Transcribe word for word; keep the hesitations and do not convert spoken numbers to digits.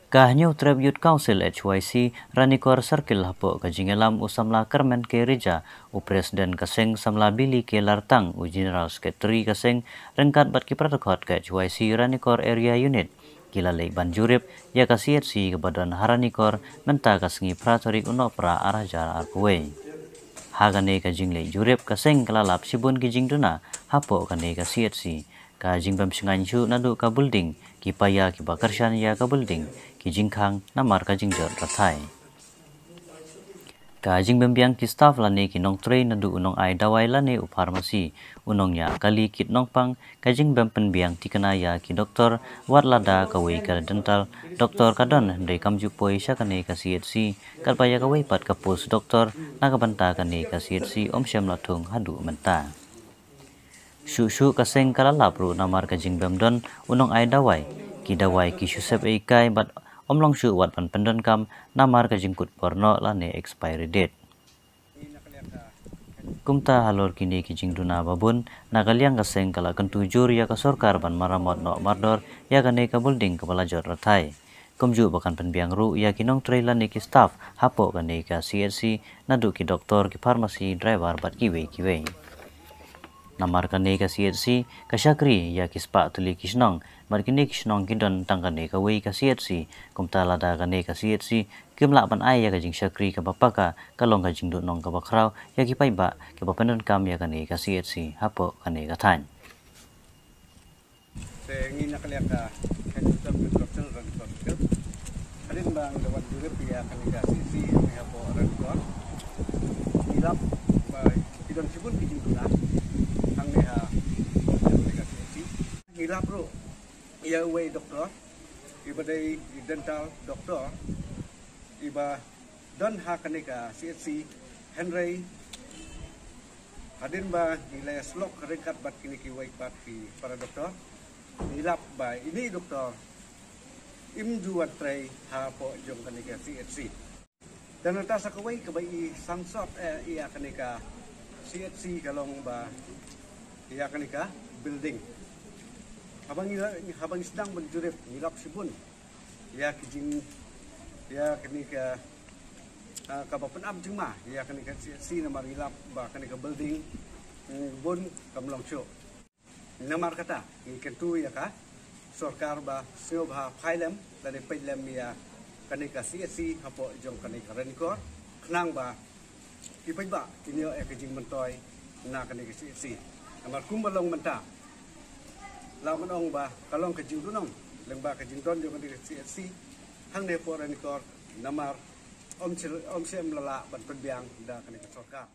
Ka Hynñiewtrep Youth Council H Y C Ranikor Circle hapoh ka jingïalam u samla Kyrmen K Rija, u President ka seng samla Billy K Lartang, u General Secretary ka seng, ryngkat bad ki para dkhot ka H Y C Ranikor Area Unit, ki la leit ban jurip ïa ka C H C kaba don ha Ranikor mynta ka sngi phra tarik u Nohprah ar hajar arphew wei. Ha kane ka jingleit jurip ka seng ka la lap shibun ki jingduna hapoh kane ka C H C. Ka jingbym shngaiñ shuh naduh ka building, ki paia kiba kyrshan ïa ka building, ki jingkhang namar ka jingjot rathai. Ka jingbym biang ki staff lane ki nongtrei naduh u nongai dawai lane u pharmacy, u nongñiah kali kit nongpang, ka jingbym pynbiang thikna ïa ki doktor, wat lada kawei ka dental doktor ka don hynrei kam ju poi sha kane ka C H C, katba ïa kawei pat ka post doktor na ka bynta kane ka C H C ym shym la thung haduh mynta. Shuh shuh ka seng ka la lap ruh namar ka jingbym don u nongai dawai, ki dawai ki shu sep ei kai bad ym long shuh wat ban pyndonkam namar ka jingkut por noh lane expiry date. Kumta halor kine ki jingduna ba bun, na ka liang ka seng ka la kyntu jur ïa ka sorkar ban maramot noh mardor ïa kane ka building kaba la jot rathai. Kumjuh ba kan pynbiang ruh ïa ki nongtrei lane ki staff hapoh kane ka C H C, naduh ki doktor, ki pharmacy, driver bad kiwei kiwei. Namar kane ka C H C ka shakri ïa ki spah tylli ki shnong, bad kine ki shnong ki don tang kane kawei ka C H C, kumta lada kane ka C H C kim lah ban ai ïa ka jingshakri kaba paka, ka long ka jingduhnong kaba khraw ïa ki paidbah kiba pyndonkam ïa kane ka C H C hapoh kane ka thaiñ. Te ngi na ka liang ka Hynñiewtrep Youth Council Ranikor Circle. Hadien ba ngi la wan jurip ïa kane ka C H C hangne hapoh Ranikor, ngi lap ba ki don shibun ki jingduna hangne hapoh kane ka C H C. Ngi lap ruh ïa uwei doktor, iba dei i dental doktor, iba don ha kane ka C H C, hynrei hadien ba ngi la ïasyllok ryngkat bad kine kiwei pat ki para doktor, ngi lap ba ine i doktor im ju wan trei hapoh jong kane ka C H C. Te nangta sa kawei kaba i sangsot, eh, ïa kane ka C H C ka long ba ïa kane ka building. Haba ngi la, haba ngi sdang ban jurip ngi lap shibun ïa ki jing, ïa kane ka, ah, kaba pynap jingma ïa kane ka C H C namar ngi lap ba kane ka building, mm, bun kam long shuh. Namar kata ngi kyntu ïa ka sorkar ba sngewbha phai lem lane peit lem ïa kane ka C H C hapoh jong kane ka Ranikor, khnang ba ki paidbah kin ïoh ïa ka jingmyntoi na kane ka C H C. Namar kumba long mynta, lah ban ong ba ka long ka jingduhnong lyngba ka jingdon jong kane ka C H C hangne hapoh Ranikor, namar ym shym, ym shym la lah ban pynbiang da kane ka sorkar.